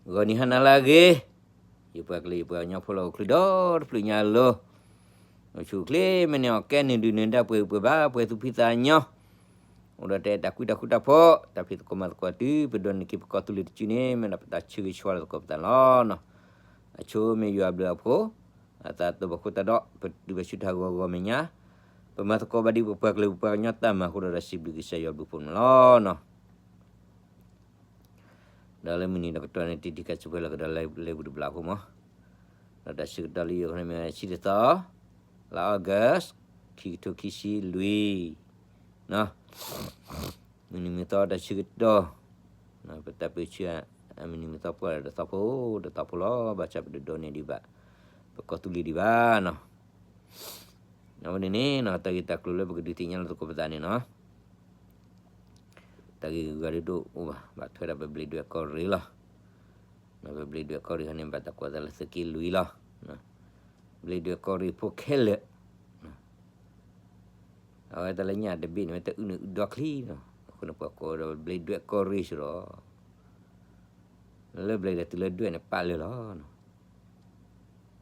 ဂီၤနံၤဟါနၤလၢအဂ့ၤ, ယပှၤကလုာ်ယပှၤကညီဖိလၢအိၣ်ချုးဒီတဖျၢၣ်ညါအလိၤ, အိၣ်ဆူၣ်အိၣ်ချ့မ့ၢ်န့ၣ် အီၣ်ကဲနုာ်ဒုၣ်နုာ်ဒါ ပှဲၤအုၣ်ပှဲၤဘါ ပှဲၤသူၣ်ဖှံသးညီ, အိၣ်ဒီးတၢ်အဲၣ်တၢ်ကွံတၢ်ဃူတၢ်ဖိး တၢ်ဖံးသကိးမၤသကိးတုၤ ပဒိးန့ၢ်က့ၤပကီၢ်သူလ့ၤတစုန့ၣ် မ့ၢ်ဒၣ်ပတၢ်ဆၢဂ့ၤဆၢဝါလၢသကိးပသးန့ၣ်လီၤ. အဆိမ့ၢ်ယွၤအဘျုးအဖှိၣ်, အသးတဘၣ်ဃိသတးဒီး ပတုၤဘၣ်ဆူတၢ်ဂီၤဂီၤမဲာ်ညါ, ပမၤသကိးဘၣ်ဒ်ပပှၤကလုာ်ပပှၤကညီတၢ်မၤအဃိဒီး ဒီးစံးဘျုးကစၢ်ယွၤဘျုးဖှိၣ်န့ၣ်လီၤ. ဒီးလၢမုၢ်နံၤဒီးကတီၢ်န့ၣ် တံၤတံၤကၢ်စံးဖဲလၢကဒီးလၢ လၢပူၤတဘျီအဃိမး, ဒီးတၢ်ဆၢကတီၢ်လၢယိၤခီန့ၣ်မ့ၢ်ဆံတသီ, လါ August ခံကထိခံဆံလွံၢ်, မုၢ်နံၤမုၢ်သီတၢ်ဆၢကတီၢ်, ပတၢ်ပၢဆှၢ အမုၢ်နံၤမုၢ်သီပှၢ်ဒီးသီဖိ, ဒီးသီဖိလီၤ, ဘၣ်ဆၣ်ပတဒိးန့ၢ်ဒံးဘၣ် ပကီၢ်သူလ့ၤဒံးဘၣ်နီၤ. အဝဲန့ၣ်န့ၣ်နီၤ တၢ်ဂ့ၢ်တၢ်ကျိၤလၢပကဒုးသ့ၣ်ညါလၢသကိးပသးန့ၣ်နီၤ တၢ်ဂ့ၢ်ဂုၤဂၤဒ်ဒိၣ်အိၣ်ဘၣ်, ဘၣ်ထွဲဒီးပဘျံးဒွဲၣ်ကီၢ်ရ့ၣ်လီၤ. ပဘျံးဒွဲၣ်ကီၢ်ရ့ၣ်ဟီန့ၣ် ဘၣ်တၢ်ကိးသးလၢသုးက့လွံၢ်လီၤ. ဘျံးဒွဲၣ်ကီၢ်ရ့ၣ်ဖိခဲလၢာ်, အဝဲတၢ်လၢညၣ်တဘ့ၣ်န့ၣ် မ့ၢ်တအုၣ်န့ၢ်အုၣ်ဒီချံနီၤ, အဃိန့ၣ်ပှၤကိးဒီးဘျံးဒွဲၣ်ကီၢ်ရ့ၣ်စ့ၢ်ဒီး လၢဘျံးဒီးတုၤလၢဒွဲၣ်န့ၣ်ပာ်လၢာ်လီၤ.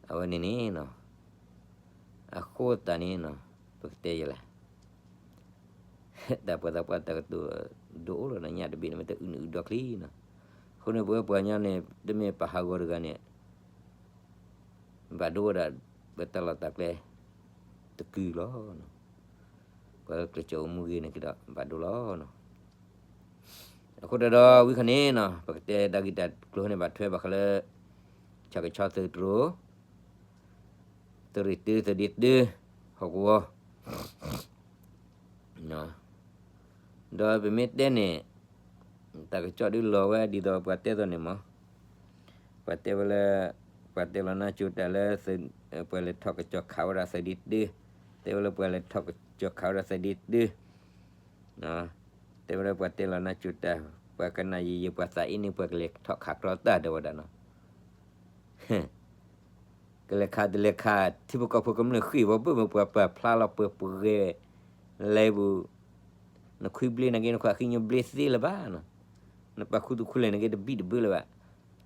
အဝဲန့ၣ်န့ၣ်နီၤ အဃိသတးန့ၣ်နီၤ ပကတဲယဲလဲၣ်, တၢ်ပှၤသးပှၢ်တၢ်ကတိၤဒိၣ်အိၣ်လီၤနီၤ, ညၣ်တဘ့ၣ်န့ၣ် မ့ၢ်တအုၣ်န့ၢ်အုၣ်ဒီချံနီၤ. အဃိန့ၣ် ပဝဲပှၤကညီန့ၣ် တမ့ၢ်ပဟးဂီၤတဂၤန့ၣ် ဘၣ်ဒိဝဲဒၣ် ပတၢ်လီၢ်တၢ်ကျဲတကုာ်လီၤ. ပှၤလၢကျဲးစၢးအိၣ်မူဂ့ၤန့ၣ်ကဒီး ဘၣ်ဒိလီၤ. အဃိတၢ်ဒီးဝံၤခီန့ၣ်နီၤ ပကတဲတၢ်ဂ့ၢ်တၢ်ကျိၤန့ၣ် ဘၣ်ထွဲဘၣ်ဃးလၢ ဆၣ်ကဆီသုးတြိၤ သုးရ့ၣ်တၢ သုးဒ့တၢ ဟီၣ်ကဝီၤ ဒီးပမ့ၢ်တဲန့ၣ် တၢ်ကစီၣ်ဒုးလီၤဝဲဒ်သိးပှၤတဲသိးန့ၣ်မး, ပှၤတဲဝဲလၢ ပှၤတဲလီၤနါကၠိတၢ်လၢ ပှၤလဲၤထီၣ်ကစီၣ်ခးဝဲဒၣ်သုးဒ့တၢ, တဲဝဲလၢပှၤလဲၤထီၣ်ကစီၣ်ခးဝဲဒၣ်သုးဒ့တၢ, တဲဝဲလၢပှၤတဲလီၤနါကၠိတၢ်, ပှၤကနၣ်ယံာ်ယံာ် ပှၤသးအ့န့ၣ် ပှၤကလဲၤထီၣ်ခးကြီတၢ် တဲဝဲဒၣ်နီၤ. ကလဲၤခးတလဲၤခး ထံဖိကီၢ်ဖိကမျၢၢ်ဃ့ၢ်ဝဲ ဘၣ်မ့ၢ်ပှၤပာ်ဖျါလီၤပှဲၤပှဲၤ လဲၤပူၤ, နခွံဘျ့န့ၣ်က့ နခွါဃံညိဘျ့သ့လၢၤဘၣ်နီၤ, နပာ်ခူသူၣ်ခူလဲၢ်န့ၣ်က့ တဘံၣ်တဘၢလၢၤဘၣ်.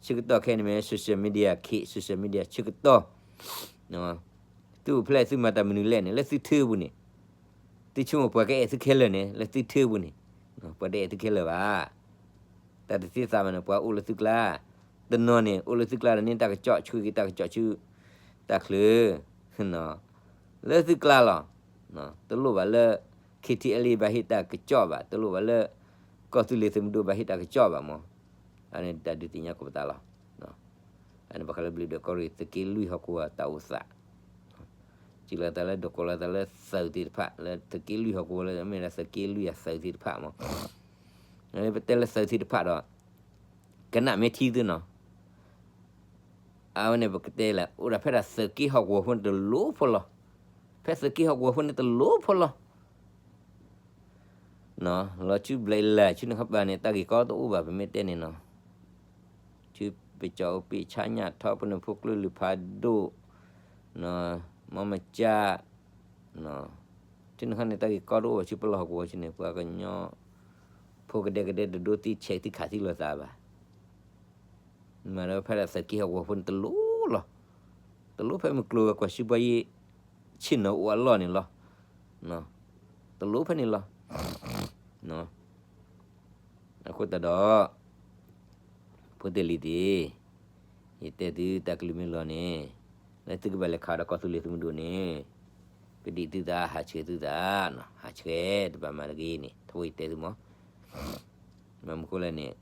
ဆၢကတီၢ်ခဲအံၤန့ၣ်မ့ၢ် social media ခ့ social media ဆၢကတီၢ် သုအိၣ်ဖျဲၣ်သုမၤတၢ်မနုၤလဲၣ်န့ၣ် လၢသုထၢပူၤန့ၣ်, သုဆိကမိၣ်ပှၤကအဲၣ်သုခဲလၢာ်န့ၣ် လၢသုထၢပူၤန့ၣ် ပှၤတအဲၣ်သုခဲလၢာ်ဘၣ်. တၢ်တသ့သးဘၣ်န့ၣ် ပှၤအိၣ်လၢသုကျါ, တနီၤန့ၣ် အိၣ်လၢသုကျါဒီးန့ၢ်တၢ်ကစီၣ် ဆှၢက့ၤတၢ်ကစီၣ်ဆူ တၢ်ချၢ လၢသုကျါလီၤ. တလိၣ်ဘၣ်လၢ K T L A ဘၣ်ဟ့ၣ်တၢ်ကစီၣ်ဘၣ်, တလိၣ်ဘၣ်လၢ ကီၢ်သူလ့ၤသုးမုၢ်ဒိၣ်ဘၣ်ဟ့ၣ်တၢ်ကစီၣ်ဘၣ်မး. အန့ၣ်တၢ်ဒုးသ့ၣ်ညါကိးပသးလီၤ. အန့ၣ်ဘၣ်ဃးလၢဘျံးဒွဲၣ်ကီၢ်ရ့ၣ် သုးက့လွံၢ်ဟီၣ်ကဝီၤတၢ်အိၣ်သး, စံးလီၤသးလၢ ဒိးကိးလီၤသးလၢသုးသ့ၣ်တဖၣ် လၢသုးက့လွံၢ်ဟီၣ်ကဝီၤလၢ မ့ၢ်ဒၣ်သုးက့လွံၢ်အသုးသ့ၣ်တဖၣ်မး. ပတဲလၢသုးသ့ၣ်တဖၣ်ဒီး ကနၣ်မ့ၢ်ထံသုနီၤ. အဝဲန့ၣ်ပကတဲလၢ အိၣ်ဒၣ်ဖဲဒၣ်သုးက့ဟီၣ်ကဝီၤဖိန့ၣ်တလိၣ်ဖိလီၤ. ဖဲသုးက့ဟီၣ်ကဝီၤဖိန့ၣ်တလိၣ်ဖိလီၤ. လီၤဆူဘျဲးလး ဆူန့ၣ်ခီပၤန့ၣ် တၢ်ဂ့ၢ်ကီတအိၣ်ဘၣ် ပမ့ၢ်တဲန့ၣ်နီၤ. ဆူပကၠီအိၣ်ပ့ၢ်ဆါညၣ်ထီ ပနၢ်ဖိကျိလုၢ်ဖးဒိၣ် မီမကၠၢ် ဆူန့ၣ်ခီန့ၣ် တၢ်ဂ့ၢ်ကီတအိၣ်ဘၣ် ဆူပလီၢ်ဟီၣ်ကဝီၤဆူန့ၣ် ပှၤကညီဖိကဒဲကဒဲတဒိသံဆဲးသံခးသံလိာ်သးဘၣ်. မၤဒီးဖဲဒၣ်သုးက့ဟီၣ်ကဝီၤဖိန့ၣ်တလိၣ်လီၤ. တလိၣ်ဖဲမုၢ်ကျိၤဝဲၤကွာ် ဆူပှၤယ့ၣ်ဆ့ၣ်နီၤအိၣ်အလီၢ်န့ၣ်လီၤ. တလိၣ်ဖဲန့ၣ်လီၤ. အဃိသတးဒီး ဖိသ့ၣ်လံၤသ့ၣ်, ယတဲသုတၢ်ကလုၢ်မ့ၢ်လီၤန့ၣ်, လၢသုကဘၣ်လဲၤခးဒီးကီၢ်သူလ့ၤသုးမုၢ်ဒိၣ်န့ၣ်, ကဒံးသုသး ဟးဆှဲးသုသး, ဟးဆှဲးတဘၣ်မၤတဂ့ၤန့ၣ် ထဝဲယတဲသုမး. မ့ၢ်မနုၤဃိလဲၣ်န့ၣ်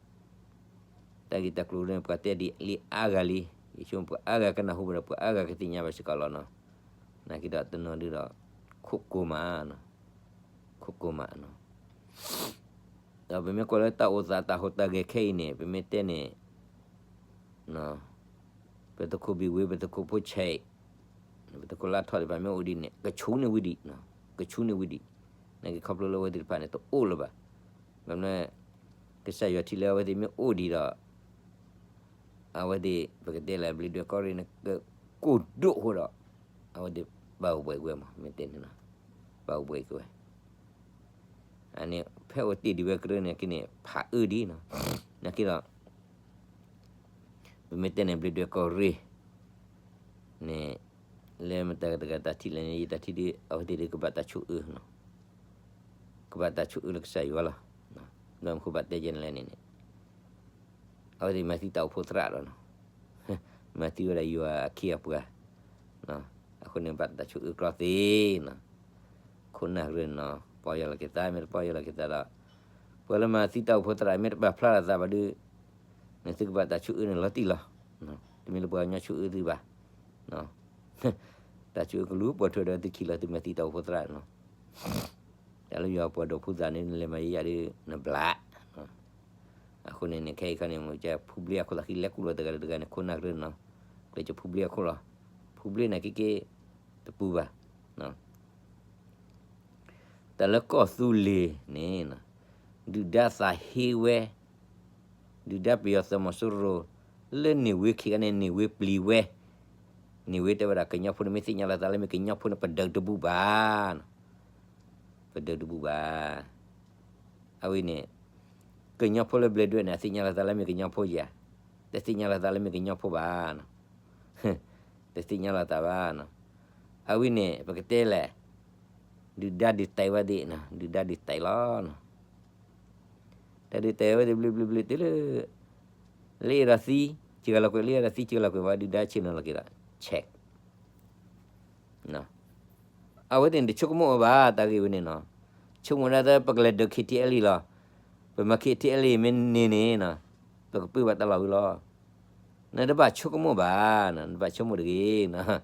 တၢ်ဂ့ၢ်တၢ်ကျိၤန့ၣ် ပှၤတဲဒ်လံအါဂၤလံ, ယဆိကမိၣ်ပှၤအါဂၤကနၢ်ဟူဘၣ်ဒီး ပှၤအါဂၤကသ့ၣ်ညါဘၣ်စ့ၢ်ကီးလီၤနီၤ. နာ်က့ဒီးတနီၤဒုဒီး ခိၣ်ကိၢ်မး, ခိၣ်ကိၢ်မးနီၤ. ဒီးပမ့ၢ်ကွၢ်လၢတၢ်အိၣ်သးတၢ်ဟူးတၢ်ဂဲၤခဲအံၤန့ၣ် ပမ့ၢ်တဲန့ၣ် ပသုးခိၣ်ဘံၣ်ဝ့ ပသုးခိၣ်ဖိဆဲး, ပသုးခိၣ်လါထီၣ်သ့ၣ်တဖၣ်မ့ၢ်အိၣ်ဒံးန့ၣ် ကဆူန့ၢ်ဝံၤဒံး, ကဆူန့ၢ်ဝံၤဒံး, နာ်က့ခီဖျိလၢအဝဲသ့ၣ်တဖၣ်န့ၣ် တအိၣ်လၢၤဘၣ်. ဘၣ်မနုၤ ကစၢ်ယွၤထံၣ်လၢအဝဲသ့ၣ်မ့ၢ်အိၣ်ဒံးဒီး အဝဲသ့ၣ် ပကတဲလၢဘျံးဒွဲၣ်ကီၢ်ရ့ၣ်န့ၣ် ကကိၢ်ဒိၣ်အဃိဒီး အဝဲသ့ၣ်ဘၣ်အိၣ်ဘှံးက့ၤဝဲမး မ့ၢ်တဲန့ၣ်နီၤ, ဘၣ်အိၣ်ဘှံးက့ၤဝဲ. အန့ၣ် ဖဲအိၣ်တ့ၢ်ဒံးဝဲကရၢန့ၣ်က့န့ၣ် ဖးအၢဒံးနီၤ, နာ်က့ဒီး ပမ့ၢ်တဲန့ၣ် ဘျ့းဒွဲၣ်ကီၢ်ရ့ၣ်န့ၣ် လၢမတၤတဂၤတၢ်ထံၣ်လဲၣ်န့ၣ် ယတၢ်ထံၣ်ဒ် အဝဲသ့ၣ်ဒ်ကဘၣ်တၢ်ဆိၣ်အၢနီၤ, ကဘၣ်တၢ်ဆိၣ်အၢလၢကစၢ်ယွၤလီၤ. ဘၣ်မနုၤဃိဘၣ်တဲယဲန့ၣ်လဲၣ်န့ၣ်န့ၣ် အဝဲသ့ၣ်မၤသံတၢ်အိၣ်ဖှိၣ်သရၣ်လီၤနီၤ, မၤသံဝဲဒၣ်ယွၤအခ့အပှၤ, အဃိန့ၣ်ဘၣ်တၢ်ဆိၣ်အၢကြီသ့နီၤ. ခိၣ်နၢ်ရ့ၣ်နီၤ ပီၢ်ယၢ်လီၤက့ၤသး မ့ၢ်တပီၢ်ယၢ်လီၤက့ၤသးဒီး ပှၤလၢမၤသံတၢ်အိၣ်ဖှိၣ်သရၣ် မ့ၢ်တပာ်ဖျါလီၤသးဘၣ်ဒီး နသုကဘၣ်တၢ်ဆိၣ်အၢန့ၣ်လီၤတံၢ်လီၤ. တမ့ၢ်လၢပှၤကညီဆိၣ်အၢသုဘၣ်. တၢ်ဆိၣ်အၢကလူၤပိာ်ထွဲဒီးသုခံလီၤ သုမၤသံတၢ်အိၣ်ဖှိၣ်သရၣ်နီၤ. တၢ်လၢယွၤပှၤဒီးဖိသၣ်န့ၣ် နလဲၤမၤယံာ်ယံာ်ဒီး နဘျး. အဃိန့ၣ်န့ၣ် ခဲအံၤခီန့ၣ် မ့ၢ်ကဖူဘျ့အခိၣ်သးဃံ လဲၤကူၣ်လိာ်တဂၤဒီးတဂၤန့ၣ် ခိၣ်နၢ်ရ့ၣ်နီၤ, ကျဲးစၢးဖူဘျ့အခိၣ်လီၤ. ဖူဘျ့န့ၣ်က့က့ တပူၤဘၣ်. တၢ်လၢကီၢ်သူလ့ၤန့ၣ် ဒုၣ်ဒါသးဟ့ဝဲ, ဒုၣ်ဒါပယီၤသုးမီၤစိရိၤ လၢန့ၣ်ဝ့ခံဂၤန့ၣ် န့ၣ်ဝ့ပျံၤဝဲ, န့ၣ်ဝ့တဲဝဲဒၣ်ကညီဖိန့ၣ် မ့ၢ်သ့ၣ်ညါလီၤသးလၢမ့ၢ်ကညီဖိန့ၣ် ပဒုးတဘူၣ်ဘၣ်, ပဒုးတဘူၣ်ဘၣ်. အဝဲန့ၣ် ကညီဖိလၢဘျ့းဒွဲၣ်န့ၣ် အသ့ၣ်ညါလီၤသးလၢမ့ၢ်ကညီဖိဧါ, တသ့ၣ်ညါလီၤသးလၢမ့ၢ်ကညီဖိဘၣ်. တသ့ၣ်ညါလီၤသးဘၣ်. အဝဲန့ၣ် ပကတဲလဲၣ်, ဒုၣ်ဒါဒုးတဲဝဲသ့ၣ်, ဒုၣ်ဒါဒုးတဲလီၤ. တၢ်ဒုးတဲဝဲသ့ၣ်ဘျ့ဘျ့ဘျ့တုၤလၢ လၢအဲၣ်ဒိးသံ, စှၤလီၤကွံာ် လၢအဲၣ်ဒိးသံ စှၤလီၤကွံာ်ဝဲ ဒုၣ်ဒါဆ့ၣ်နီၤလီၤက့ၤဒီး check အဝဲသ့ၣ်န့ၣ် တဆိကမိၣ်အီၤဘၣ် တၢ်ဂ့ၢ်ဝဲန့ၣ်နီၤ. ဆိကမိၣ်ဒၣ်သး ပကလဲၤဒုး KTLA လီၤ. ပမၤ KTLA မ့ၢ်န့ၢ်န့ၣ်နီၤ, ပကပၢၢ်ဘၣ်တၢ်လီၢ်ဝံၤလီၤ. နတဘၣ်ဆိကမိၣ်ဘၣ်, နတဘၣ်ဆိကမိၣ်တဂ့ၤနီၤ.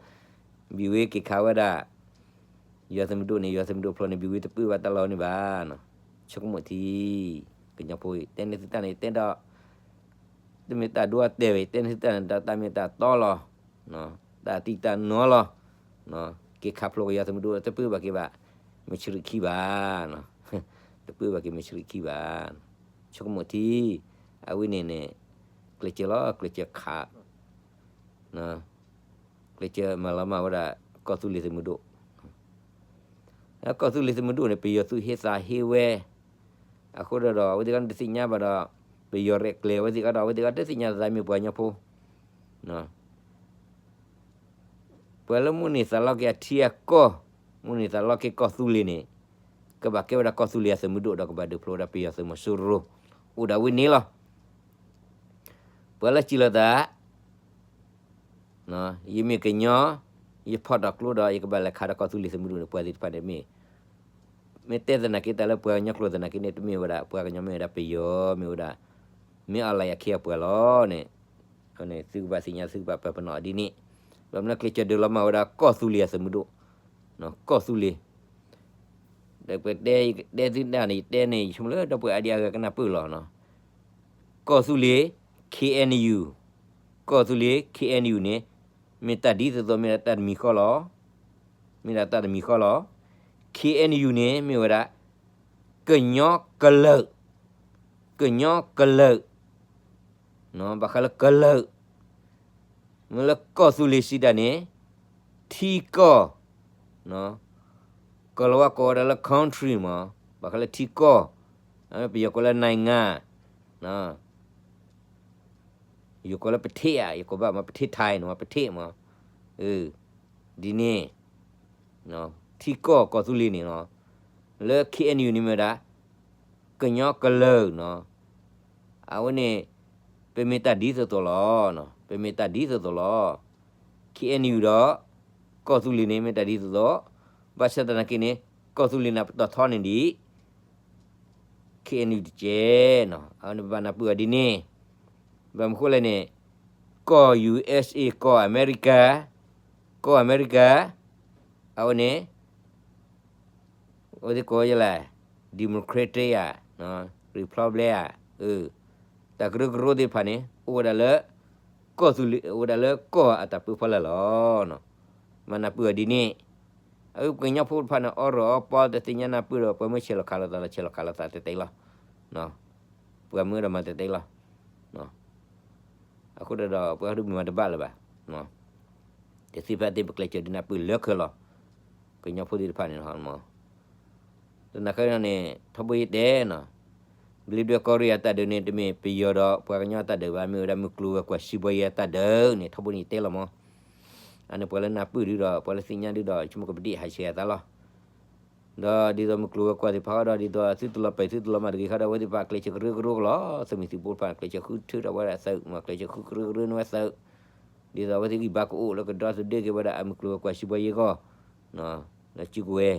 ဘံဝဲက့ၤခးဝဲဒၣ် ယွၤသုးမုၢ်ဒိၣ်န့ၣ် ယွၤသုးမုၢ်ဒိၣ်ဖျိန့ၣ် ဘံဝဲတပၢၢ်ဘၣ်တၢ်လီၢ်န့ၣ်ဘၣ်နီၤ. ဆိကမိၣ်ထံ, ကညီဖိ တဲန့ၢ်သုတၢ်န့ၣ် တဲဒီး တမ့ၢ်တၢ်ဒိအတဲာ်ဝဲ တဲန့ၢ်သုတၢ်န့ၣ် တၢ်မ့ၢ်တၢ်တီလီၤ. တၢ်သံတၢ်နီလီၤ. က့ၤခးဖျိကယွၤသုးမုၢ်ဒိၣ် တပၢၢ်ဘၣ်က့ၤဘၣ် မ့ၢ်ဆရံခံဘၣ်. တပၢၢ်ဘၣ်က့ၤမ့ၢ်ဆရံခံဘၣ်. ဆိကမိၣ်ထံ, အဝဲန့ၣ်န့ၣ် ကျဲးစၢးလီၤ ကျဲးစၢးခး ကျဲးစၢးမၤလီၤမၢ်ဝဲဒၣ် ကီၢ်သူလ့ၤသုးမုၢ်ဒိၣ်. ကီၢ်သူလ့ၤသုးမုၢ်ဒိၣ်န့ၣ် ပယီၤသုးဟ့သးဟ့ဝဲ, အဃိဒီး အဝဲသ့ၣ်ကီးတသ့ၣ်ညါဘၣ်ဒီး ပယီၤရဲၣ်ကျဲၤဝဲသ့ၣ်ကီးဒီး အဝဲသ့ၣ်ကီးတသ့ၣ်ညါသးမ့ၢ်ပှၤကညီဖိ ပှၤလၢမိၣ်န့ၢ်သးလီက့ၤအထံအကီၢ်, မိၣ်န့ၢ်သးလီက့ၤကီၢ်သူလ့ၤန့ၣ် ကဘၣ်ကဲဝဲဒၣ်ကီၢ်သူလ့ၤအသုးမုၢ်ဒိၣ်ဒီး ကဘၣ်ဒုးဖျိဝဲဒၣ်ပယီၤသုးမီၤစိရိၤ အိၣ်ဒၣ်ဝဲန့ၣ်လီၤ. ပှၤလၢစံးလီၤသး ယမ့ၢ်ကညီ, ယဖီၣ်တၢ်ကျိဒီး ယကဘၣ်လဲၤခးဒီးကီၢ်သူလ့ၤသုးမုၢ်ဒိၣ်န့ၣ် ပှၤသ့ၣ်တဖၣ်န့ၣ်မ့ၢ် မ့ၢ်တဲသနာ်က့ တၢ်လၢပှၤကညီကျိာ်သနာ်က့န့ၣ် တမ့ၢ်ဝဲဒၣ် ပှၤကညီမ့ၢ်ဝဲဒၣ်ပယီၤ မ့ၢ်ဝဲဒၣ် မ့ၢ်အီၤလၢယခ့အပှၤလီၤန့ၣ်, အန့ၣ် သုကဘၣ်သ့ၣ်ညါ သုကဘၣ်ပာ်ပနီၣ်ဒ်န့ၣ်, ဘၣ်မနုၤကျဲးစၢးဒုးလီၤမၢ်ဝဲဒၣ်ကီၢ်သူလ့ၤအသုးမုၢ်ဒိၣ်, ကီၢ်သူလ့ၤ ဒီးပတဲ တဲသုဒၣ်န့ၣ် ယတဲန့ၣ် ယဆိကမိၣ်လၢဒီပုၢ်ဝဲၢ်အါဒံအါဂၤကနၢ်ပၢၢ်လီၤ. ကီၢ်သူလ့ၤ K N U, ကီၢ်သူလ့ၤ K N U န့ၣ် မ့ၢ်တၢ်ဒ်သိးသိး မ့ၢ်ဒၣ်တၢ်တမံၤဃီလီၤ. မ့ၢ်ဒၣ်တၢ်တမံၤဃီလီၤ. K N U န့ၣ် မ့ၢ်ဝဲဒၣ် ကညီကလုာ်, ကညီကလုာ် ဘၣ်ဃးလၢကလုာ်, မ့ၢ်လၢကီၢ်သူလ့ၤစံးတၢ်န့ၣ် ထံကီၢ်, ကီၢ်လီၤဝါကိးဝဲဒၣ်လၢ country မး, ဘၣ်ဃးလၢထံကီၢ်, ပယီၤကိးလၢ နိုင်ငံ, ယကိးလၢပထ့ဧါ, ယကိးဘၣ်မး ပထ့ထၢၣ်န့ၣ်မး ပထ့မး, ဒ်န့ၣ် ထံကီၢ်ကီၢ်သူလ့ၤန့ၣ်လီၤ. လၢ K N U န့ၣ်မ့ၢ်ဝဲဒၣ် ကညီကလုာ်နီၤ. အဝဲန့ၣ် ပမ့ၢ်တၢ်ဒ်သိးသိးလီၤ. ပမ့ၢ်တၢ်ဒ်သိးသိးလီၤ. K N U ဒီး ကီၢ်သူလ့ၤန့ၣ် မ့ၢ်တၢ်ဒ်သိးသိး, ဘၣ်ဆၣ်သနာ်က့န့ၣ် ကီၢ်သူလ့ၤန့ၣ် ပတီၢ်ထီန့ၣ်ဒံး K N U တကဲးနီၤ. အဝဲန့ၣ် ပဘၣ်နၢ်ပၢၢ်အီၤဒ်န့ၣ်. ဘၣ်မနုၤဃိလဲၣ်န့ၣ် ကီၢ် U S A ကီၢ်အမဲရကၤ, ကီၢ်အမဲရကၤ အဝဲန့ၣ် အဝဲသ့ၣ်ကိးယဲလဲၣ် democratic ဧါ, republic ဧါ, တၢ်ကရၢကရိသ့ၣ်တဖၣ်န့ၣ် အိၣ်ဝဲဒၣ်လၢ ကီၢ်သူလ့ၤ အိၣ်ဝဲဒၣ်လၢကီၢ်အတၢ်ပၢဖီလာ်လီၤ. မ့ၢ်နၢ်ပၢၢ်အီၤဒ်န့ၣ်. အဝဲပှၤကညီဖိတဖၣ်န့ၣ် အီၣ်ရီၣ်အီပီ တသ့ၣ်ညါနၢ်ပၢၢ်ဒီး ပှၤမ့ၢ်ဆဲးလီၤခးလိာ်သးဒီး ဆဲးလီၤခးလိာ်သးတဲတဲလီၤ. ပှၤမ့ၢ်ဒီးမၤတဲတဲလီၤ. အဃိဒီး ပှၤဒုးမၤတဘၣ်လၢၤဘၣ်. တသ့ဖဲသ့ၣ် ပကျဲးစၢးဒုးနၢ်ပၢၢ်လၢခဲလၢာ်လီၤ. ကညီဖိသ့ၣ်တဖၣ်န့ၣ် သနာ်က့န့ၣ် ထီဘိယတဲနီၤ, ဒ် ဘျ့ဒွဲၣ်ကီၢ်ရ့ၣ်အတၢ်ဒုးန့ၣ် တမ့ၢ်ပယီၤဒီးပှၤကညီအတၢ်ဒုးဘၣ်, မ့ၢ်ဝဲဒၣ်မုၢ်ကျိၤဝဲၤကွာ်စံးဘှီယဲအတၢ်ဒုးန့ၣ် ထီဘိန့ၣ်ယတဲလီၤမး. အန့ၣ်ပှၤလၢနၢ်ပၢၢ်ဒုဒီး ပှၤလၢသ့ၣ်ညါဒုဒီး ယဆိကမိၣ်ကပဒ့ၣ်ဟးဆှဲးအသးလီၤ. ဒီးဒ်သိးမုၢ်ကျိၤဝဲၤကွာ်သ့ၣ်တဖၣ်ဃီဒီး ဒ်သိးသုတလီၤပာ်သုတလီၤမၤတဂ့ၤဃီဒီး အဝဲသ့ၣ်တဖၣ်ကျဲးစၢးကရၢကရိကလီၤ, သုးမုၢ်သံၣ်ဘိတဖၣ်န့ၣ် ကျဲးစၢးဃုထၢထီၣ်ဝဲဒၣ်သုး, ကျဲးစၢးဃုကရၢကရိန့ၢ်ဝဲသုး, ဒ်သိးအဝဲသ့ၣ်ဂံၢ်ဘါကအိၣ်လၢကဒီသဒၢက့ၤဝဲဒၣ်အမုၢ်ကျိၤဝဲၤကွာ်စံးဘှီယဲအဂီၢ်, ဒီးစုကဝဲၤ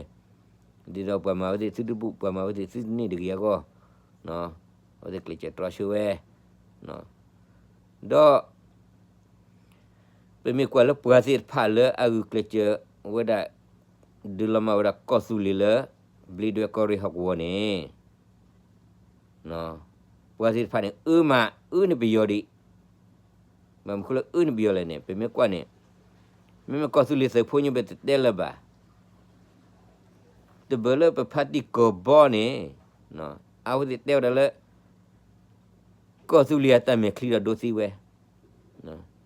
ဒ်သိးပှၤမၤဝဲသ့ၣ်သုတဘူၣ် ပှၤမၤဝဲသ့ၣ်သုတန့ၢ်တဂ့ၤအဂီၢ်, အဝဲသ့ၣ်ကျဲးစၢးတြီဆၢဝဲ, ဒီး ပမ့ၢ်ကွၢ်လၢပှၤသ့ၣ်တဖၣ်လၢအဂုာ်ကျဲးစၢးဝဲဒၣ် ဒုးလီၤမၢ်ဝဲဒၣ်ကီၢ်သူလ့ၤလၢ ဘျ့ဒွဲၣ်ကီၢ်ရ့ၣ်ဟီၣ်ကဝီၤန့ၣ် ပှၤသ့ၣ်တဖၣ်န့ၣ် အၢမး အၢန့ၣ်ပယီၤဒံး, ဘၣ်မနုၤဃိလၢအၢန့ၣ်ပယီၤလဲၣ်န့ၣ် ပမ့ၢ်ကွၢ်န့ၣ် မ့မ့ၢ်ကီၢ်သူလ့ၤသုးဖိညါ ပတတဲလၢၤဘၣ်. တဘၣ်လၢပဖါတံၢ်ကီၢ်ဘီန့ၣ် အဝဲသ့ၣ်တဲဝဲဒၣ်လၢ ကီၢ်သူလ့ၤအတၢ်မဲာ်ချံဒီးဒိသံဝဲ,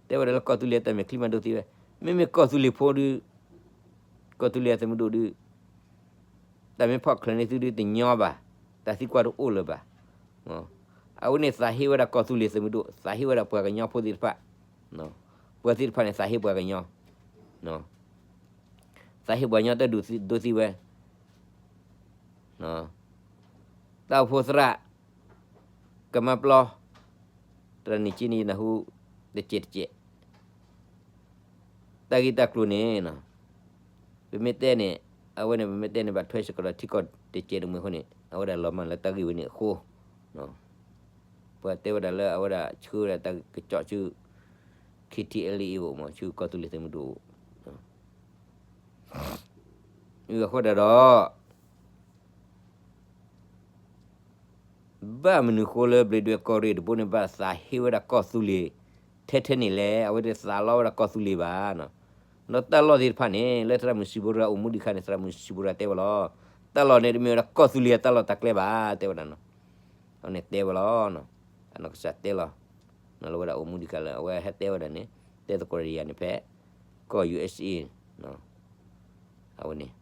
တဲဝဲဒၣ်လၢကီၢ်သူလ့ၤအတၢ်မဲာ်ချံမးဒိသံဝဲ, မ့မ့ၢ်ကီၢ်သူလ့ၤဖိဒုး ကီၢ်သူလ့ၤအသုးမုၢ်ဒိၣ်ဒုး တၢ်မ့ၢ်ဖီၣ်ချၢန့ၢ်သုဒုးတညီဘၣ်, တၢ်သံကွၢ်တအိၣ်လၢၤဘၣ်. အဝဲန့ၣ်သးဟ့ဝဲဒၣ်ကီၢ်သူလ့ၤသုးမုၢ်ဒိၣ်, သးဟ့ဝဲဒၣ်ပှၤကညီဖိသ့ၣ်တဖၣ်, ပှၤသ့ၣ်တဖၣ်န့ၣ် သးဟ့ပှၤကညီ, သးဟ့ပှၤကညီတၢ်ဒုးဒိသံဝဲ, တၢ်အိၣ်ဖှိၣ်သရၣ် ကမါပျီ, သရၣ်န့ၣ်က့န့ၣ် ယနၢ်ဟူတကဲးတကဲး, တၢ်ဂ့ၢ်တၢ်ကျိၤန့ၣ် ပမ့ၢ်တဲန့ၣ်, အဝဲန့ၣ် ပမ့ၢ်တဲန့ၣ် ဘၣ်ထွဲစ့ၢ်ကီးဒီးထံကီၢ်တကဲးတမှဲၤအဃိန့ၣ် အဝဲဒၣ်လီၤမၢ်လၢတၢ်ဂ့ၢ်ဝဲန့ၣ်အဃိ, ပှၤတဲဝဲဒၣ်လၢအဝဲဒၣ်ဆှၢဝဲဒၣ်တၢ်ကစီၣ်ဆူ ခ့ထံအဲလ်အံၤအိၣ်မး ဆူကီၢ်သူလ့ၤသုးမုၢ်ဒိၣ်အိၣ်, အဃိဒၣ်ဒီး ဘၣ်မနုၤဃိလၢဘျ့ဒွဲၣ်ကီၢ်ရ့ၣ်တဘိန့ၣ် ဘၣ်သးဟ့ဝဲဒၣ်ကီၢ်သူလ့ၤ ထဲထဲန့ၣ်လဲၣ်, အဝဲသ့ၣ်သးလီဝဲဒၣ်ကီၢ်သူလ့ၤဘၣ်. ဒီးတၢ်လီၢ်သ့ၣ်တဖၣ်န့ၣ် လၢသရၣ်မုၣ်စံးဘိရၤအိၣ်မူဒံးခါန့ၣ် သရၣ်မုၣ်စံးဘိရၤတဲဝဲလီၤ, တၢ်လီၢ်န့ၣ်တမ့ၢ်ဝဲဒၣ်ကီၢ်သူလ့ၤအတၢ်လီၢ်တၢ်ကျဲဘၣ် တဲဝဲဒၣ်နီၤ. အဝဲန့ၣ်တဲဝဲလီၤ, အနီၢ်ကစၢ်တဲလီၤ, လၢဝဲဒၣ်အိၣ်မူဒံးခါလၢ အဝဲဟဲတဲဝဲဒၣ်န့ၣ် တဲသကိးဒီးယၤန့ၣ်ဖဲ ကီၢ် ယူၢ်အ့းအ့း အဝဲန့ၣ်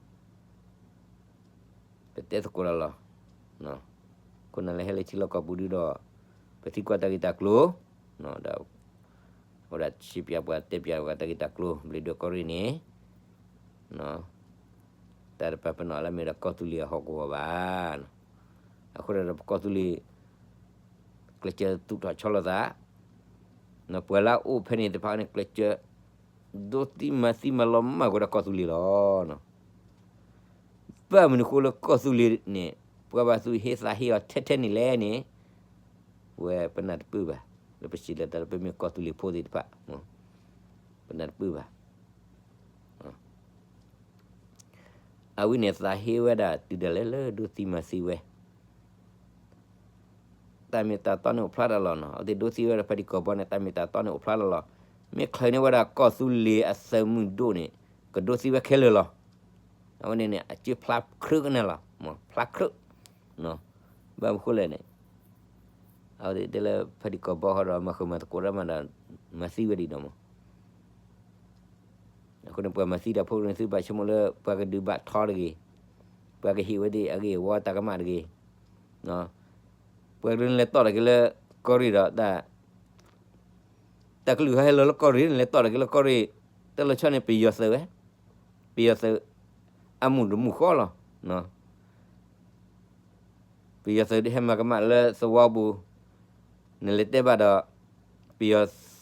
ပတဲသကိးလီၤလီၤ, ခိၣ်နၢ်လၢဟဲလၢထံလီၢ်ကီၢ်ပူၤဒုဒီး ပသံကွၢ်တၢ်ဂ့ၢ်တၢ်ကျိၤ, ဒီး အဝဲဒၣ်စံးပၠးပှၤတဲပၠးပှၤတၢ်ဂ့ၢ်တၢ်ကျိၤ ဘျ့ဒွဲၣ်ကီၢ်ရ့ၣ်န့ၣ်, တၢ်တပာ်ပနီၣ်လၢမ့ၢ်ဝဲဒၣ်ကီၢ်သူလ့ၤအဟီၣ်ကဝီၤဘၣ်. အဃိဒီးပကီၢ်သူလ့ၤ ကျဲးစၢးသူၣ်ထီၣ်ဆီလီၤသး, ပှၤလၢအအိၣ်ဖဲန့ၣ်သ့ၣ်တဖၣ်န့ၣ် ကျဲးစၢး ဒိသံမၤသံမၤလီၤမၢ်ကွံာ်ဒီးကီၢ်သူလ့ၤလီၤ. ဘၣ်မနုၤဃိလၢကီၢ်သူလ့ၤန့ၣ် ပှၤဘၣ်သူၣ်ဟ့သးဟ့အီၤထဲထဲန့ၣ်လဲၣ်န့ၣ်, ဝဲပနၢ်တပၢၢ်ဘၣ်, လၢပစံးလၢတၢ်လၢပမ့ၢ်ကီၢ်သူလ့ၤဖိသ့ၣ်တဖၣ်, ပနၢ်တပၢၢ်ဘၣ်. အဝဲန့ၣ်သးဟ့ဝဲဒၣ်တုၤဒၣ်လဲာ်လၢဒိသံမၤသံဝဲ တၢ်မ့ၢ်တၢ်တီန့ၣ်အိၣ်ဖျါတၢ်လီၤနီၤ, အဝဲသ့ၣ်ဒိသံဝဲဒၣ်ဖဲဒံကီၢ်ဘီန့ၣ် တၢ်မ့ၢ်တၢ်တီန့ၣ်အိၣ်ဖျါတၢ်လီၤ. မ့ၢ်ချုးန့ၢ်ဝဲဒၣ်ကီၢ်သူလ့ၤအသုးမုၢ်ဒိၣ်န့ၣ် ကဒိသံဝဲခဲလၢာ်လီၤ. အဝဲန့ၣ်န့ၣ် အစ့ဖျါခရၢကနၣ်လီၤ, ဖျါခရၢ, ဘၣ်မနုၤဃိလဲၣ်န့ၣ် အဝဲသ့ၣ်တဲလၢဖဲဒံကီၢ်ဘီဃီဒီး မၤဃုာ်မၤသကိးတၢ်မးဒီး မၤသံဝဲဒံးဒီးမး အဃိန့ၣ် ပှၤမၤသံတၢ်ဖိန့ၣ် သုဘၣ်ဆိကမိၣ်လၢ ပှၤကဒုးဘၣ်ထီတဂ့ၤ, ပှၤကဟ့ၣ်ဝဲသ့ၣ်အဂ့ၢ်အဝီတၢ်ကမၣ်တဂ့ၤ, ပှၤကဒုးလဲၤတီၢ်တၢ်က့ၤလၢကီၢ်ရ့ၣ်ဒီး တၢ် တၢ်ကလုၢ်ဟဲလီၤလၢကီၢ်ရ့ၣ် နလဲၤတီၢ်တၢ်က့ၤလၢကီၢ်ရ့ၣ်, တၢ်လီၤဆီန့ၣ် ပယီၤသုးဝဲ, ပယီၤသုး အမူၢ်တမူၢ်ဃီလီၤ. ပယီၤသုးဟဲမၤကမၣ်လၢသဝီပူၤ, နလဲၤတဲဘၣ်ဒီး ပယီၤ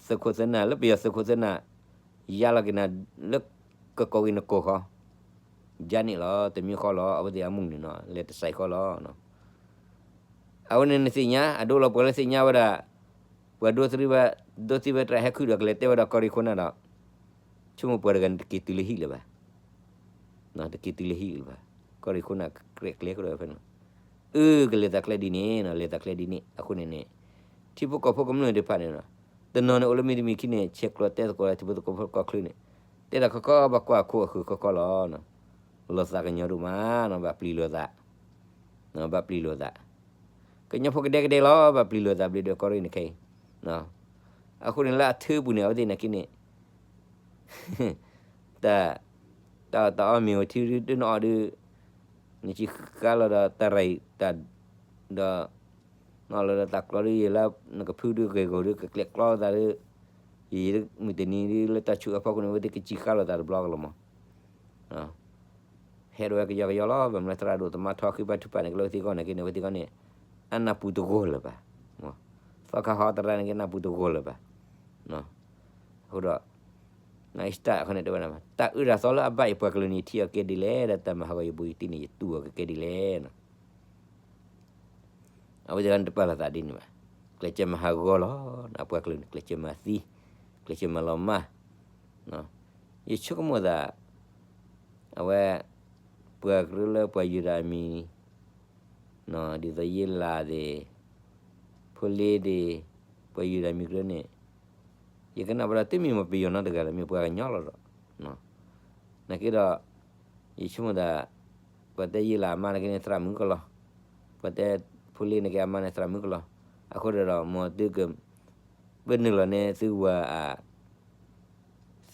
သုးခိၣ်သုးနၢ် လၢပယီၤသုးခိၣ်သုးနၢ် ယါလီၤက့ၤနၤ လၢကကိးဂ့ၤနကိးဃီ, ယါန့ၣ်လီၤ တမံၤဃီလီၤ အဝဲသ့ၣ်အမူၢ်န့ၣ်နီၤ လဲၤတစဲးဃီလီၤ. အဝဲန့ၣ်နသ့ၣ်ညါ အဒိလီၤပှၤလၢသ့ၣ်ညါဝဲဒၣ် ပှၤဒိသံဝဲ ဒိသံဝဲတြဲၤ ဟဲခုၣ်ဒီးကလဲၤတဲဝဲဒၣ်ကီၢ်ရ့ၣ်ခိၣ်နၢ်ဒီး ဆိကမိၣ်ပှၤတဂၤန့ၣ် တက့ၤတုၤလၢဟံၣ်လၢၤဘၣ်, တက့ၤတုၤလၢဟံၣ်လၢၤဘၣ်, ကီၢ်ရ့ၣ်ခိၣ်နၢ်ကြဲးကျဲကဒီးဖဲန့ၣ်, အၢ ကလဲၤသးကျဲဒ်န့ၣ် လဲၤသးကျဲဒ်န့ၣ် အဃိန့ၣ်န့ၣ် ထံဖိကီၢ်ဖိကမျၢၢ်သ့ၣ်တဖၣ်န့ၣ် တနီၤန့ၣ်အိၣ်လၢမံၤတမံၤခံန့ၣ် ဆဲးကျိးတဲသကိးလၢထံဖိကီၢ်ဖိကီၢ်ချၢန့ၣ် တဲဒၣ်ခီခီ ဘၣ်ကွၢ်အခိၣ်အဃၢၤခီခီလီၤ. လီၤသးကညီၤဒိၣ်မးနီၤ ဘၣ်ပျံၤလိာ်သး, ဘၣ်ပျံၤလိာ်သး, ကညီဖိကဒဲကဒဲလီၤ ဘၣ်ပျံၤလိာ်သး ဘျ့ဒွဲၣ်ကီၢ်ရ့ၣ်န့ၣ်ခဲအံၤ, အဃိန့ၣ်လၢအထၢပူၤန့ၣ် အဝဲသ့ၣ်နာ်က့န့ၣ် တၢ် တၢ်အီၣ်တၢ်အီမ့ၢ်ဝဲထံဒုတနီၤအီၤဒု နစံးဃါလီၤဒီးတၢ်ရံၣ်တၢ် ဒီး နီၢ်လၢတၢ်ကျီဒ်ယဲလၢ နကဖုဒုးဂ့ၤဂီၤဒုး ကကျဲးကျီသးဒုး, ယံာ်ယံာ်မုၢ်တနံၤဒုး လၢတၢ်ဆူးအဖီခိၣ်န့ၣ် အဝဲသ့ၣ်ကစံးဃာ်လိာ်သးတဘျီကလီၤမး. ဟဲဒိးဝဲကယီကယီလီၤ. ဘၣ်မနုၤသရၣ်ဒိၣ်သမါထီဃ့ဘါထုကဖၣ်န့ၣ် ကလၢဝဲသ့ၣ်ဂီၢ်န့ၣ်က့န့ၣ် အဝဲသ့ၣ်ဂီၢ်န့ၣ် အနၢ်ပူၤတဂီၢ်လၢၤဘၣ်. သီခါဟီတရါန့ၣ်က့ နၢ်ပူၤတဂီၢ်လၢၤဘၣ်. အဃိဒီး နအံစတၢ်အဃိန့ၣ်တဲဝဲဒၣ်, တၢ်အၢတၢ်သီလၢအဘၣ်ယပှၤကလုာ်န့ၣ် ယထံၣ်အီၤကဲဒ်လဲၣ်, ဒီးတၢ်မၤဟးဂီၤယဘူးယတံၢ်န့ၣ် ယတူၢ်အီၤကကဲဒ်လဲၣ်. အဝဲသ့ၣ်ဂီၢ်န့ၣ်တပာ်လီၤသးဒ်န့ၣ်ဘၣ်. ကျဲးစၢးမၤဟးဂီၤလီၤ. အပှၤကလုာ်န့ၣ် ကျဲးစၢးမၤသံ, ကျဲးစၢးမၤလီၤမၢ်. ယဆိကမိၣ်သး အဝဲ ပှၤကရၢလၢပှၤယူဒၤအမံၤ ဒ်သိးယ့လးသ့ၣ်, ဖိလ့သ့ၣ်, ပှၤယူဒၤမံၤကရၢန့ၣ် ယကနၣ်ဘၣ်ဒီး တမ့ၢ်မ့ၢ်ပယီၤနီတဂၤလၢၤ, မ့ၢ်ပှၤကညီလီၤဒီး, နာ်က့ဒီး ယဆိကမိၣ်သး ပှၤတဲယ့လးအမါနာ်က့န့ၣ် သရၣ်မုၣ်ကလီၤ, ပှၤတဲဖိလ့နာ်က့အမါန့ၣ် သရၣ်မုၣ်ကလီၤ. အဃိဒီး မ်သုက ပနုာ်လီၤန့ၢ်သုဝၤအ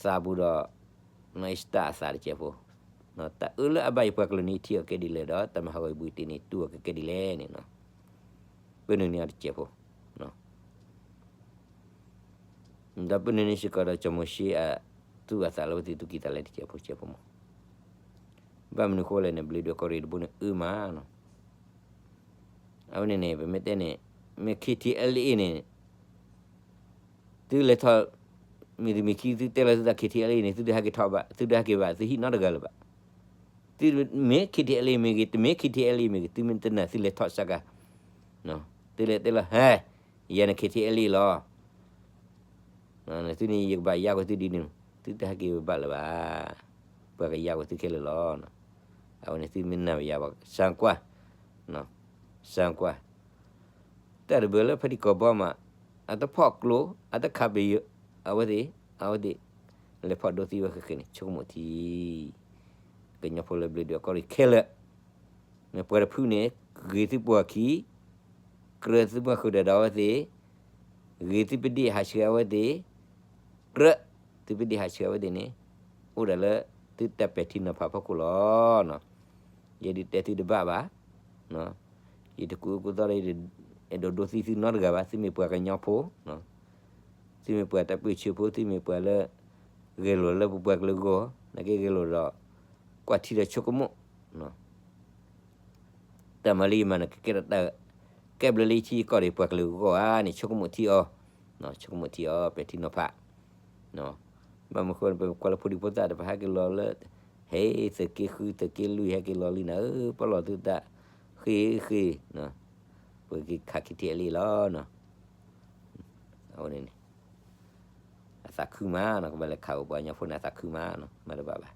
သးပူၤဒီး နအံစတၢ်အသးတစဲးဖိ, တၢ်အၢလၢအဘၣ်ယပှၤကလုာ်န့ၣ် ယထံၣ်အီၤကဲဒ်လဲၣ်ဒီး တၢ်မၤဟးဂီၤယဘူးယတံၢ်န့ၣ် တူၢ်အီၤကကဲဒ်လဲၣ်န့ၣ်, ပနုာ်န့ၢ်အီၤတစဲးဖိ, ဒီးပနုာ်န့ၢ်စ့ၢ်ကီးဒီး စီၤမိၤၡ့အသူၣ်အသးလၢအဝဲသ့ၣ်သူၣ်ကံၢ်သးလဲတစဲးဖိတစဲးဖိမး. ဘၣ်မနုၤဃိလဲၣ်န့ၣ် ဘျ့ဒွဲၣ်ကီၢ်ရ့ၣ်တဘိန့ၣ်အၢမးနီၤ. အဝဲန့ၣ်န့ၣ် ပမ့ၢ်တဲန့ၣ် မ့ၢ် KTLA န့ၣ် သုလဲၤထီၣ် မ့ၢ်တမ့ၢ်ခံ သုတဲလီၤသုသး KTLA န့ၣ် သုတဟဲက့ၤထီၣ်ဘၣ်, သုတဟဲက့ၤဘၣ်, သုဟံးနီတဂၤလၢၤဘၣ်. သုမ့ၢ် KTLA မ့ၢ်ဂ့ၤ, တမ့ၢ် KTLA မ့ၢ်ဂ့ၤ, သုမ့ၢ်တနာ် သုလဲၤထီၣ်စ့ၢ်ကီး, သုလဲၤတဲလီၤ ဟဲ, ယၤန့ၣ် KTLA လီၤ. သုန့ၣ်ယကဘၣ်ယါကွံာ်သုဒ်န့ၣ်, သုတဟဲက့ၤဘၣ်လၢၤဘၣ်. ပှၤကယါကွံာ်သုခဲလၢာ်လီၤ. အဝဲန့ၣ်သုမ့ၢ်နာ်ယၤဘၣ် စၢကွၢ်, စၢကွၢ်, တၢ်တဘၢလၢဖဲတံၢ်ကီၢ်ဘီမး, အတဖီၣ်ကျိ, အတခးပယီၤ, အဝဲသ့ၣ်, အဝဲသ့ၣ် လဲၤဖီၣ်ဒိသံဝဲဃဲဃဲန့ၣ် ဆိကမိၣ်ထံ ကညီဖိလၢဘျ့ဒွဲၣ်ကီၢ်ရ့ၣ်ခဲလၢာ်, မ့ၢ်ပှၤတဖုန့ၣ် ဂ့ၤသုပှၤခံ, ကြၢးသုပှၤဃုာ်ဒီးဒီးအဝဲသ့ၣ်, ဂ့ၤသုပဒ့ၣ်ဟးဆှဲးအဝဲသ့ၣ်, ကြၢးသုပဒ့ၣ်ဟးဆှဲးအဝဲသ့ၣ်န့ၣ်, အိၣ်ဒၣ်လၢသုတၢ်ပဲာ်ထံနီၤဖးဖီခိၣ်လီၤ. ယဲဒုးတဲသုတဘၣ်ဘၣ်, ယတကူးကူးသီဒီး ယတအဲၣ်ဒိးဒိသံသုနီတဂၤဘၣ်. သုမ့ၢ်ပှၤကညီဖိ, သုမ့ၢ်ပှၤတၢ်ပၢဆှၢဖိ, သုမ့ၢ်ပှၤလၢ ဂဲၤလိာ်လၢပပှၤကလုာ်ဂီၢ်, နာ်က့ဂဲၤလိာ်ဒီး ကွၢ်ထံဒီးဆိကမိၣ် တၢ်မၤလၢယမၤန့ၣ် ကကဲထီၣ်တၢ် ကဲဘျုးလၢယထံယကီၢ်ဒီးပှၤကလုာ်အဂီၢ်ဧါန့ၣ် ဆိကမိၣ်ထံအီၤ, ဆိကမိၣ်ထံအီၤ ပဲာ်ထံနီၤဖး, ဘၣ်မနုၤဃိ ပကွၢ်လၢဖိဒံဖိသၣ်ဒီး ပဟဲက့ၤလီၤလၢ ဟဲ သုးက့ဃု သုးက့လွံၢ် ဟဲက့ၤလီၤလံနၤဧၢ, ပလီၢ်သုသး ဃ့ဃ့, ပက့ၤခးခံထံအလံလီၤ. အဝဲန့ၣ်န့ၣ် အသးခုမးနီၤ, ကဘၣ်လဲၤခးဝဲပှၤကညီဖိန့ၣ် အသးခုမးနီၤ, မၤတဘၣ်ဘၣ်.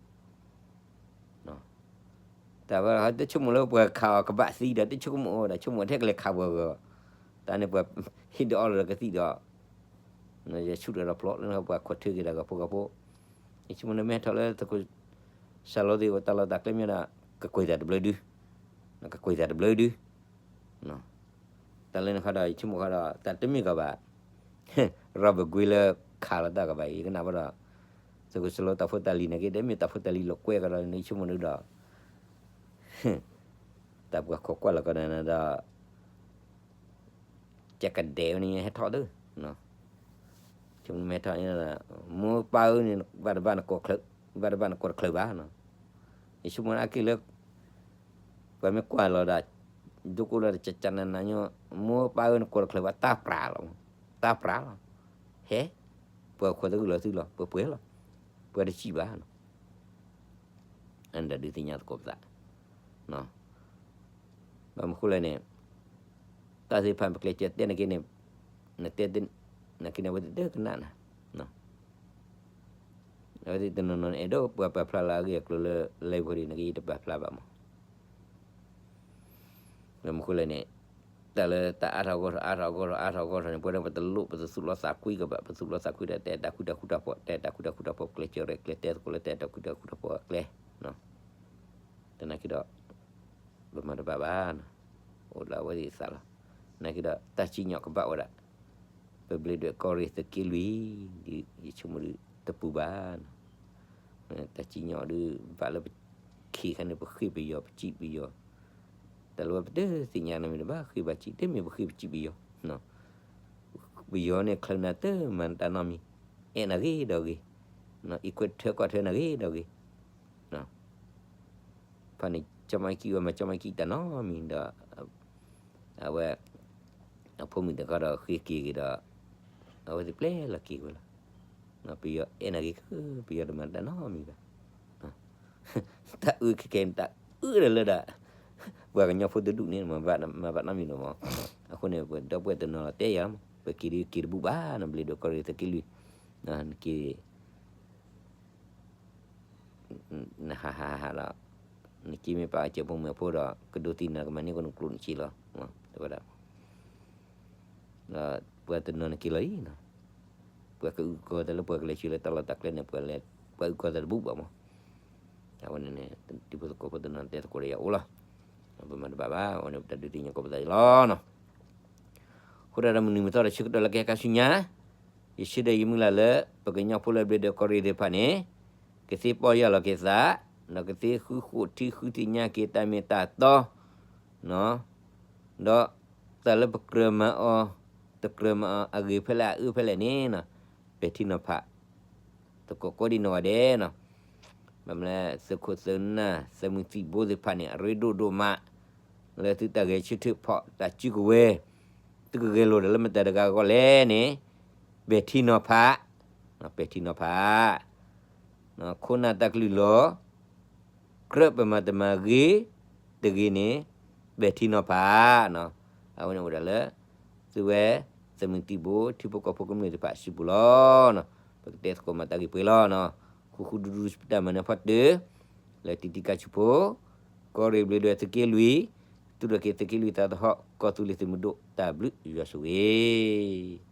တၢ်ဝဲ တဆိကမိၣ်လၢပှၤခးအီၤကဘၣ်သံဒီး တဆိကမိၣ်ဒီး ဆိကမိၣ်ထဲကလဲၤခးပှၤဂီၤ, တၢ်န့ၣ်ပှၤဟ့ၣ်ဒီးအီၣ်လီၤဒီးကသံၣ်ဒီး ယဆူၣ်ထီၣ်ဒီးဖျိးလၢပှၤခိးထွဲက့ၤဒီးဂၤဖိဂၤဖိ, ယဆိကမိၣ်လၢမ့ၢ်ဟဲထီၣ်လၢသကိး စၢ်လီၤသ့ၣ်တၢ်လီၢ်တၢ်ကျဲမ့ၢ်ဒီး ကကွံာ်သးတဘျုးဒု, ကကွံာ်သးတဘျုးဒု တၢ်လၢနခီဒီး ယဆိကမိၣ်ခီဒီး တၢ်တမ့ၢ်ကီးဘၣ်, ရၤဘၢၣ်ကွ့လၢခးလီၤတၢ်ကဘၣ်အံၤ ယကနၣ်ဘၣ်ဒီး သကိးစၢ်လီၤတၢ်ဖိတၢ်လံၤန့ၣ်က့ တမ့ၢ်တၢ်ဖိတၢ်လံၤလီၤကွဲကဒီး ယဆိကမိၣ်ဒုဒီး တၢ်ပှၤခိးကွၢ်လီၤကဒီးနၤဒီး ကကဒဲးဝဲန့ၣ်ဟဲထီၣ်ဒု, ဆိကမိၣ်မ့ၢ်ထီၣ်န့ၣ် မိၢ်ပၢ်ဧၢန့ၣ် ဘၣ်တဘၣ်နကိးချၢ, ဘၣ်တဘၣ်နကိးတချုးဘၣ်, ယဆိကမိၣ်အက့ၢ်လၢ ပှၤမ့ၢ်ကွၢ်လီၤဒီး ဒိကိၣ်လီၤဒီး ကကနနၤညီ မိၢ်ပၢ်ဧၢ နကိးတချုးဘၣ် တၢ်ပြးလီၤ, တၢ်ပြးလီၤ, ဟဲ, ပှၤခိးတဂုာ်လီၤသုလီၤ ပှဲၤပှဲၤလီၤ, ပှၤတစံးဘၣ် အဒၣ်ဒုးသ့ၣ်ညါသကိးပသး, ဘၣ်မနုၤဃိလဲၣ်န့ၣ် တၢ်သ့ၣ်တဖၣ်ပကျဲးစၢးတဲန့ၣ်က့န့ၣ်, နတဲ နာ်က့န့ၣ် အဝဲသ့ၣ်တကနၣ်နၤ, အဝဲသ့ၣ်တနီၤနီၤန့ၣ် အဲၣ်ဒိးပှၤပာ်ဖျါလၢအဂ့ၢ်အကျိၤလၢ လဲၤဖိဒံးန့ၣ်က့ ယတပာ်ဖျါဘၣ်မး. ဘၣ်မနုၤဃိလဲၣ်န့ၣ် တၢ်လၢတၢ်အါထီၣ်အဂီၢ်ထီၣ် အါထီၣ်အဂီၢ်ထီၣ်န့ၣ် ပဝဲဒၣ်ပတလိၣ် ပတသူၣ်လီသးကွံကဘၣ်, ပသူၣ်လီသးကွံဒီး တၢ်အဲၣ်တၢ်ဃူတၢ်ဃူတၢ်ဖိး, တၢ်အဲၣ်တၢ်ဃူတၢ်ဃူတၢ်ဖိး ကျဲးစၢးရဲၣ်ကျဲၤတဲသကိးလၢ တၢ်အဲၣ်တၢ်ဃူတၢ်ဃူတၢ်ဖိးအကျဲ, သနာ်က့ဒီး ပမၤတဘၣ်ဘၣ်, အိၣ်လၢအဝဲသ့ၣ်အသးလီၤ. သနာ်က့ဒီး တၢ်စံၣ်ညီၣ်ကဘၣ်ဝဲဒၣ် ပဘျ့ဒွဲၣ်ကီၢ်ရ့ၣ်သုးက့လွံၢ်, ဒ်ယဆိကမိၣ်ဒုး တပူၤဘၣ်. တၢ်စံၣ်ညီၣ်ဒုး ဘၣ်လၢပခံခါန့ၣ် ပဃ့ၢ်ပယီၤ ပစံၣ်ပယီၤ, တၢ် တၢ်လၢပတသ့ၣ်ညါနီတမံၤဒီး ဘၣ်ဃ့ဘၣ်စံၣ် တမ့ၢ်ပဃ့ပစံၣ်ပယီၤ, ပယီၤန့ၣ် ချုးနၤတမၤတၢ်နီတမံၤ, အဲၣ်နၤဂ့ၤဒီးဂ့ၤ, အံးခွဲးထွဲကွၢ်ထွဲနၤဂ့ၤဒီးဂ့ၤ, ဖဲန့ၣ် ကၠီမၤကံဝဲမၤ ကၠီမၤကံတၢ်နီတမံၤဒီး အဝဲ အဖိမုၣ်တဂၤဒီးဃ့က့ၤက့ၤဒီး အဝဲသ့ၣ်ပျဲလီၤက့ၤဝဲလီၤ. ပယီၤအဲၣ်နၤဂ့ၤ, ပယီၤတမၤတၢ်နီတမံၤဘၣ်. တၢ်အုၣ်ခဲကဲန့ၣ် တၢ်အုၣ်ဒီးလၢဒၣ် ပှၤကညီဖိတဒူၣ်န့ၣ် မၤဘၣ်နီတမံၤလီၤမး. အဃိန့ၣ် ပဒီပုၢ်ဝဲၢ်တနီၤလီၤတဲယၤ, ပက့ၤဒုးက့ၤတဘူၣ်ဘၣ်နီၤ, ဘျ့ဒိၣ်ကီၢ်ရ့ၣ်သုးက့လွံၢ်, နက့ၤ နဟးဟးဟးလီၤ, နက့ၤမ့ၢ်ပာ်အစၢၤဖိမုၣ်ဖိဒီး ကဒိးသံနၤ ကမၤန့ၢ်ကီၢ်နကျိၣ်နစ့လီၤ, တဲဝဲဒၣ်. ဒီးပှၤတနီၤန့ၣ်က့ၤလီၤအံၤနီၤ, ပှၤကအုၣ်ကီၤသးလၢပှၤကလဲၤဆှၢလၢတၢ်လီၢ်တၢ်ကျဲန့ၣ် ပှၤလဲၤ ပှၤအုၣ်ကီၤသးတဘူၣ်ဘၣ်မး. အဝဲန့ၣ်န့ၣ် တံၤဖိသကိးဖိတနီၤတဲသကိးဒီးယၤအိၣ်လီၤ. ပမၤတဘၣ်ဘၣ်, အဝဲန့ၣ်ပတၢ်ဒုးသ့ၣ်ညါကိးပသးအံၤလီၤနီၤ. အဃိဒၣ်ဒီးမုၢ်နံၤမုၢ်သီဒီးဆၢကတီၢ်လၢကဟဲခါဆူညါ, ယဆၢဒီးယမုၢ်လၢ်လၢ ပကညီဖိလၢဘျ့ဒိၣ်ကီၢ်ရ့ၣ်သ့ၣ်တဖၣ်န့ၣ် ကသ့ပီၢ်ယၢ်လီၤက့ၤသး, ဒီးကသ့ဃုဃိးထံဃုသ့ၣ်ညါက့ၤတၢ်မ့ၢ်တၢ်တီ ဒီးတၢ်လၢပကြၢးမၤအီၤ တကြၢးမၤအီၤအဂ့ၤဖဲလဲၣ်အအၢဖဲလဲၣ်န့ၣ်နီၤ, ပဲာ်ထံနီၤဖး သကိးကိးဒံနီၢ်ဂၤဒဲးနီၤ. ဘၣ်မနုၤလဲၣ် သုးခိၣ်သုးနၢ် သုးမုၢ်သံၣ်ဘိသ့ၣ်တဖၣ်န့ၣ် အရ့ဒိၣ်ဒိၣ်မး လၢသုတၢ်ဂဲၤဆၢထၢၣ်ဖီၣ်တၢ်စုကဝဲၤ, သုကဂဲၤလိာ်တၢ်လၢမတၤတဂၤအဂီၢ်လဲၣ်န့ၣ် ပဲာ်ထံနီၤဖး, ပဲာ်ထံနီၤဖး ခိၣ်နၢ်တၢ်ကလုၢ်လီၤ ကြၢးပမၤတမၤဂ့ၤတဂ့ၤန့ၣ် ပဲာ်ထံနီၤဖးနီၤ. အဝဲန့ၣ်အိၣ်ဒၣ်လၢ သုဝဲ သုးမုၢ်သံၣ်ဘိ ထံဖိကီၢ်ဖိကမျၢၢ်သ့ၣ်တဖၣ်အစုပူၤလီၤ. ပကတဲသကိးမၤတၢ်ဂ့ၢ်ပှဲၤလီၤနီၤ. ဃူဃူဒူဒူတၢ်မၤနၢၤဖီတၢၢ် လၢတံၤတံၤကၢ်ဆူၣ်ဖိ ကီၢ်ရ့ၣ်ဘျ့ဒိၣ်သုးက့လွံၢ် သူၣ်ထီၣ်က့ၤသုးက့လွံၢ်သးသဟီၣ် ကီၢ်သူလ့ၤသုးမုၢ်ဒိၣ် တၢ်ဘျုးယွၤဆိၣ်ဂ့ၤ